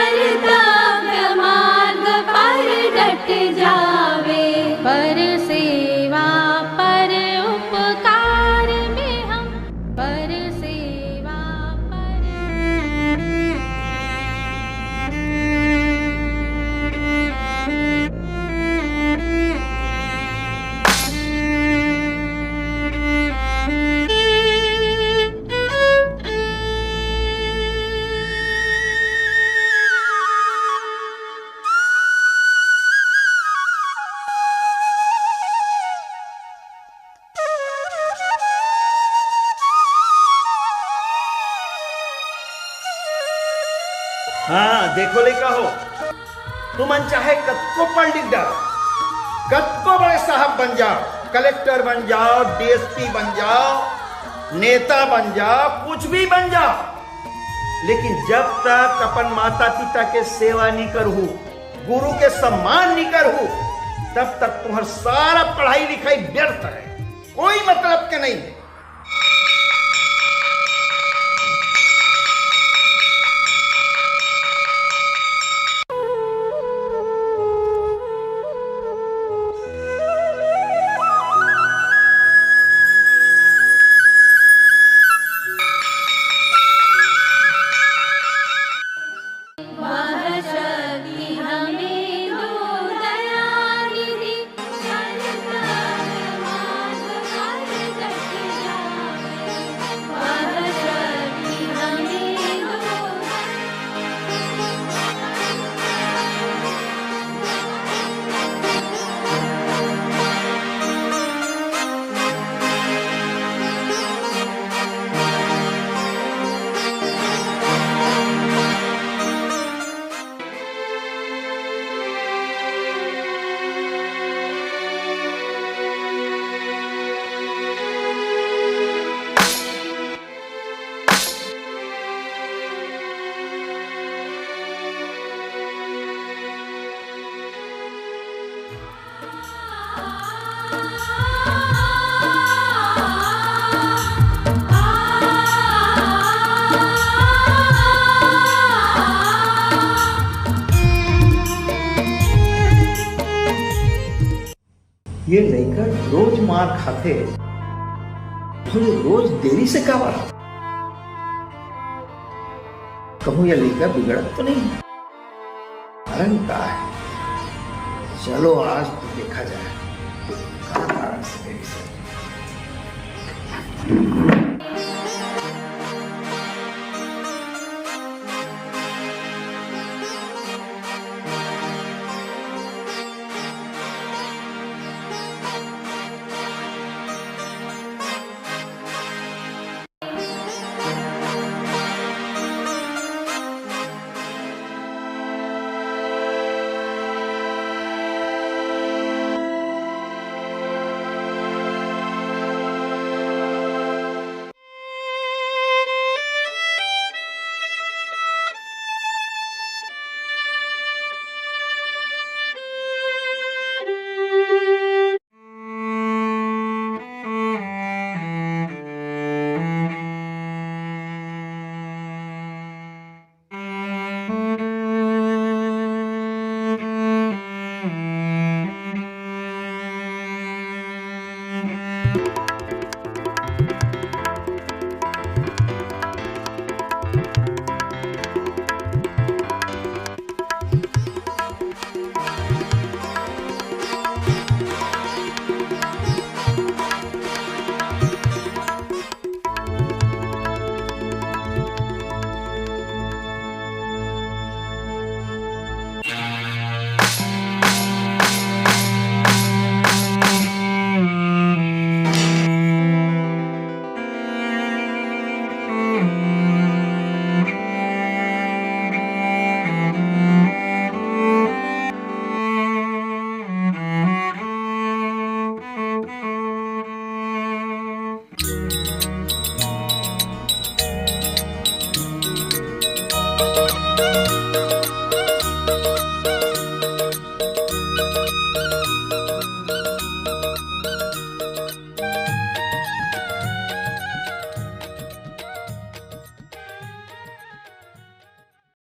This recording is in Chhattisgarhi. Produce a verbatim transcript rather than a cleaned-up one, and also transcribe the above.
कर्तव्य मार्ग पर डट जावे। पर सेवा पर उपकार में हम, पर सेवा पर। हाँ, देखो लइका हो, तुमन चाहे कतको पढ़ लिख डारो, कतको बड़े साहब बन जाओ, कलेक्टर बन जाओ, डीएसपी बन जाओ, नेता बन जाओ, कुछ भी बन जाओ, लेकिन जब तक अपन माता पिता के सेवा नहीं करहू, गुरु के सम्मान नहीं करहू, तब तक तुम्हार सारा पढ़ाई लिखाई व्यर्थ है, कोई मतलब के नहीं है। वह शक्ति हमें दो दयानिधि, संत मार्ग पर कट जावे। वह शक्ति हमें दो ये लइका रोज मार खाथे, तो ये रोज देरी से काबर आथे? कहूँ ये लइका बिगड़त तो नहीं? कारण का है? चलो आज तो देखा जाए, का कारण से देरी से।